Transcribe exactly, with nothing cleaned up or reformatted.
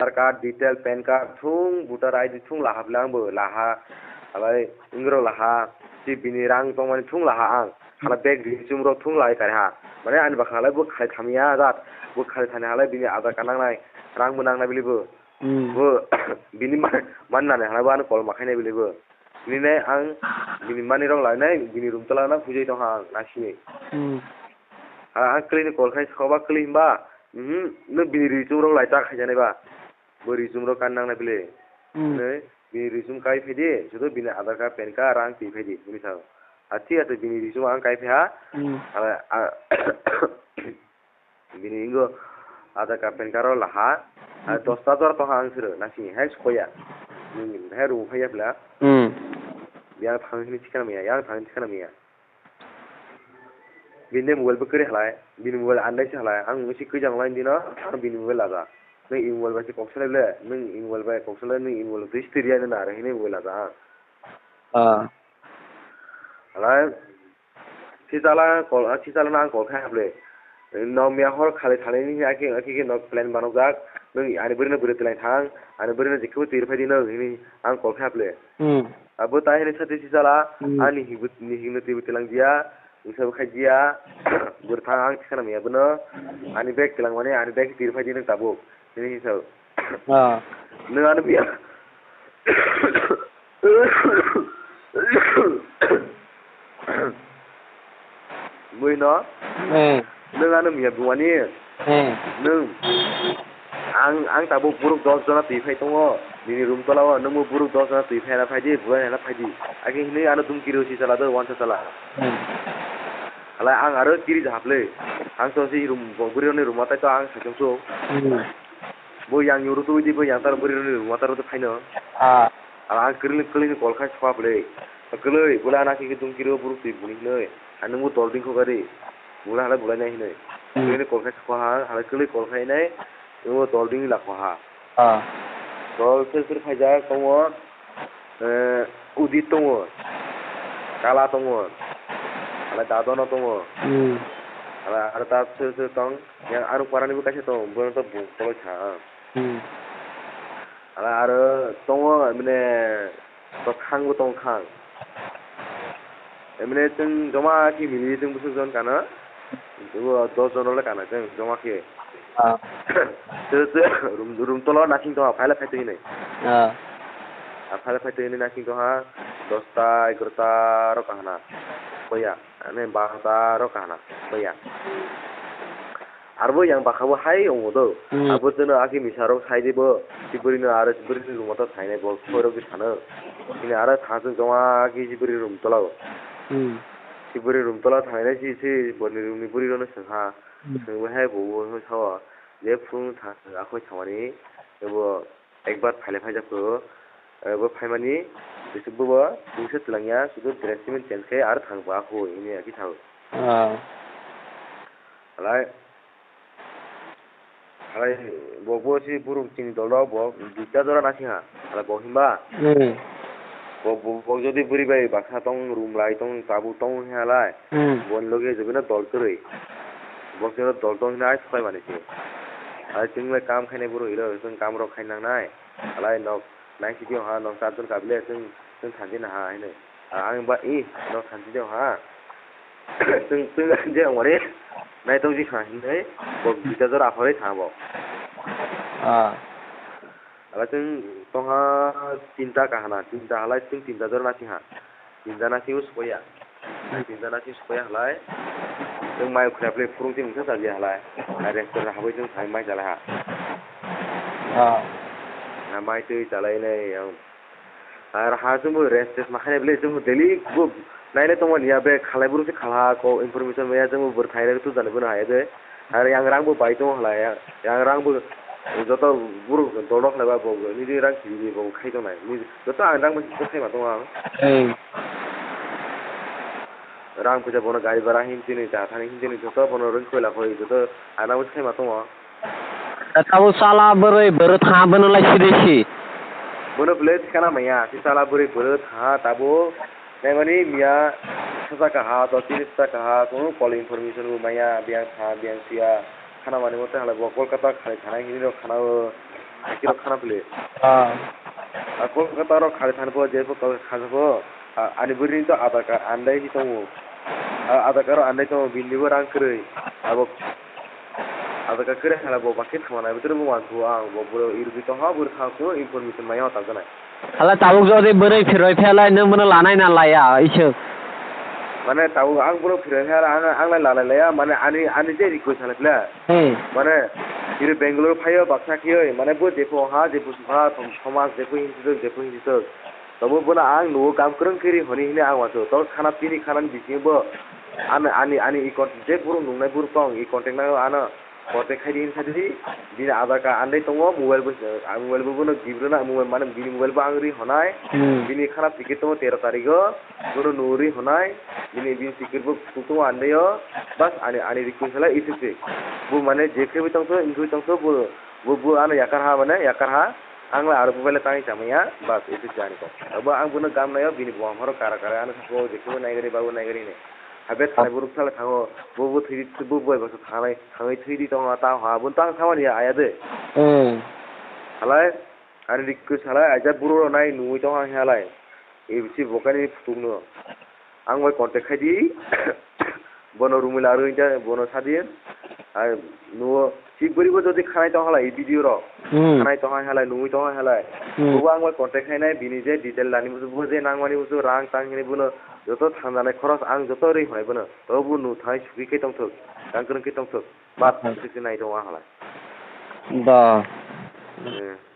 Aadhaar card detail, pan card thung, voter I D thung laha bwle ang bo laha. Halai wngwi rok laha. Si bini rang tongmani thung laha ang. Hala bag ri chum rok thung lai kare ha. Mane ani bakha halai bo khai thamya jat. Bo khai thani halai bini Aadhaar card nangnai. Rang bo nangnai bwle bo. Hmm. Bo bini ma-, man nani halai bo ano call ma khainai bwle bo. Nini ang bini manwi rok lainai, bini room tola no hujai tongkha ang, naisingwi. Hmm. Ha, ang kwlwini call khai, soba kwlwi hwnba, mhm, no bini ri chum rok lai ta khaijaknai ba. Bo ri chum rok kan nangnai bwle. Hmm. Nai, bini ri chum kai phai di, sudo bini Aadhaar card, pan card, rang twi phai di, hwnwi sao. A, thik ache, bini ri chum ang kai phai ha. Hmm. Hala, a, Bini ingo Aadhaar card, pan card rok laha. Hmm. Dosta jora tongkha ang sero, naising hai sokoya. Nini hai room phaiya pla. Hmm. Yang thang hini sikana miya, yang thang sikana miya. Bini mobile bo kwrwi halai, bini mobile andai se halai. Ang misi kwijang lai dino, ang bini mobile laja. Nang i mobile bai se kok salai le, nang i mobile bai kok salai, nang i mobile twi sitiri ya nang nare hini mobile laja. Ah. Halai, Sijala call, ah, sijala no ang call khai hable. Nok miya hor khali thani ni aki, aki ke nok plan banok jak. Nung ani bwrwi no bwrwi twlang thang, ani bwrwi no jikhe bo twi rw phai di nung hini ang call khai hable. Hmm. Abo tai hini sati sijala, Hmm. ani hibut, ni himno twi bo twlang dia, usa bo khai dia, bwrwi thang ang thikana miya bono, ani bag twlang mani, ani bag twi rw phai di nung tabuk. Hini hini sao. Ah. Nung ano miya. Mui no? Eh. Nung ano miya bumani? Eh. Nung. Ang, ang tabuk buruk dos jona twi phai tongo. Nini room tola o, nungbo buruk dos jona twi phai na phai di, buai na phai di. Agi hinui ano dum kiri si sala do, wansa sala. Hmm. Hala ang aro kiri jahap le. Ang to si room, bo buri roni room atai to ang sakyong so. Hmm. Bo yang yuru tu di bo yang tar buri roni room atai to phaino. Ah. Hala ang kwrwini, kwrwini call khai swa bwle. Kwlwi, bwle ana khe dung kiri o buruk twi buni hinui. Ani nungbo dol ding kho gari. Bwle hala bwle nai hinui. Hmm. Kwrwini call khai swa ha, hala kwlwi call khai nai. Nungbo dol ding la kho ha. Ah. Dol sir sir phaijak tongo. Eh, Udit tongo, Kala tongo, hala Dadono tongo, Hmm. hala aro ta sir sir tong, yang aro parani bo kaisa tongo, bono to bo koloi kha, ah. Hmm. Hala aro tongo, mane, to khang bo tongo khang. Emne chwng joma khe mili chwng bwswk jon kana, bo dos jon rok le kana chwng joma khe. Ah. Chwng, chwng, room, room tola o nasing tongha, phaila phai twi hinwi. Ah. Ah, phaila phai twi hinwi nasing tongha, dosta, egarota rok kahana. Boya, ane barota rok kahana. Boya. Arbo yang bwkha bo hai wngo do. Hmm. Abo chwngno akhe misa rok sai de bo. Si bwrwi no aro si bwrwi ni room o to sai nai bo, khoi rok di sano. Hini aro thang chwng joma khe si bwrwi room tola o. Hmm. Si bwrwi room tola thang nai si, si bwrwi room ni bwrwi rok no swng ha. Hmm. Swngwi hai bo, bo, bo sao. Je phung thang, akhoi thangmani, ebo ekbar phaile phaijak kho, eh, bo phaimani, bisik bo bo, bungsa twlangya, sudu dress simi change khai, ar thang bo akhoi, hini akhe sao. Ah. Halai, halai, bo bo si buruk chini dolo, bo duita jora nasi ha, halai bo himba. Hmm. Bo, bo, bo jodi bwrwi bai baksa tong, room lai tong, tabuk tong hwnwi halai, Hmm. boni loge jobino dol kwrwi. Bo khe dol tong hwnwi ai swkang mani se. Ai chwng bai kam khainai borok iro, chwng kam rok khai nangnai. Halai nok naisidi ha, nok charjon kabile chwng, chwng thanjina ha hinwi. A, ang ba i nok thanjidi ha. Chwng, chwng je ongmani naitok ji kha hinwi bo duita jora aphorwi thang bo. Ah. Hala chwng tongha tinta kahana, tinta halai chwng tinta jora nasing ha. Tinta nasing o sukoya. Tinta nasing sukoya halai. Chwng mai khwrap le phurung tin wngkha chalia halai. Hai restaurant habwi chwng thang mai chala ha. Ah. Na mai twi chalai nai ang. Ar ha chwng bo rest test ma khainai bwle chwng bo daily bo naile tongmani ya be khalai bwrwk se khala ko information maya chwng bo bwrwk thainai tu jani bono hai de. Ar yang rang bo bai tongo halai, yang rang bo joto borok dol rok halai ba bo nini rang simi bo khai tongnai. Joto ang rang bo khai ma tongo ang. Hmm. Rang puisa bono gari bhara hin tini, cha thani hin tini, joto bono rang koila khoi, joto ang rang bo khai ma tongo. Tabo sala bwrwi bwrwi tha bono lai sidi si. Bono bwle thikana maya, si sala bwrwi bwrwi tha tabo. Naimani miya sasa kaha, to tini sasa kaha, kono call information bo maya, biyang tha, biyang siya. Khana mani mote halai bo Kolkata khalai thanai hinwi rok khana o. Hakhe rok khana phle. Ah. A Kolkata rok khali thani pho, je pho kha-, kha pho. A, ani bwrwini to Aadhaar card andai hi tongo. A, Aadhaar card andai tongo, bini bo rang kwrwi. Abo Aadhaar card kwrwi hala bo bakhe thangmani, abo tini bo uansukgo ang, bo, bo irwgwi tongkha, bo thang kuno information maya o ta gwnai. Hala tabuk jodi bwrwi phirwi phalai nwng bono lanai na laya, isuk. Mane tabuk ang bono phirwi phala, ang, ang lai lanai laya, mane ani, ani je request hala phle. Hey. Mane, iri Bangalore phaio baksa khiyoi, mane bo jepho ha, jepho sukha, som-, somaj jepho hinsitok, jepho hinsitok. Tobo bono ang nugo kam kwrwng khe ri hwnwi hwnwi ang uansukgo. Tor khana bini khanani bisingo bo ani, ani, ani i con-, je borok nungnai borok tong, i contact nai ano contact khai di hinsa di, bini Aadhaar card andai tongo, mobile bo, ah, mobile bo bono gift rwna, mobile mane bini mobile bo ang ri hwnai, Hmm. bini khana ticket tongo tero tarigo, bono nugwi ri hwnai, bini, bini ticket bo tongo andai o, bas ani, ani request hala isi se. Bo mane je khe bai tongtho, wngwi tongtho, bo, bo, bo ano yakar ha mane, yakar ha. Ang le aro bo bai le tangwi chamaya, bas, isi se ani kok. Abo ang bono gam naio, bini bwkhang phano kara kara ano sabo, je khe bo naigari, babo naigari hinwi. Habe thani borok sale thango, bo bo thwi, bo bo bai bwsa thangnai, thangwi thwi di tongo, ta ha, bo tang samani ya, aya de. Hmm. Halai, ani request halai, aja buro rok nai nungwi tong ha halai. E bisi bokani phutuk no. Ang bai contact khai di. Bono rumui larwi ta bono sadi. Ai nuo si bwrwi bo jodi khanai tong hala e video ro. Hmm. Khanai tong hala nungui tong hala. Hmm. Bo ang bai contact khai nai bini je detail dani bo je nang mani bo rang tang hini bono joto thang janai khoros ang joto ri hwnai bono. To bo nu thai suki khe tong thok. Kang kwrwng khe tong thok. Bat Hmm. suki nai tong hala. Da. Eh.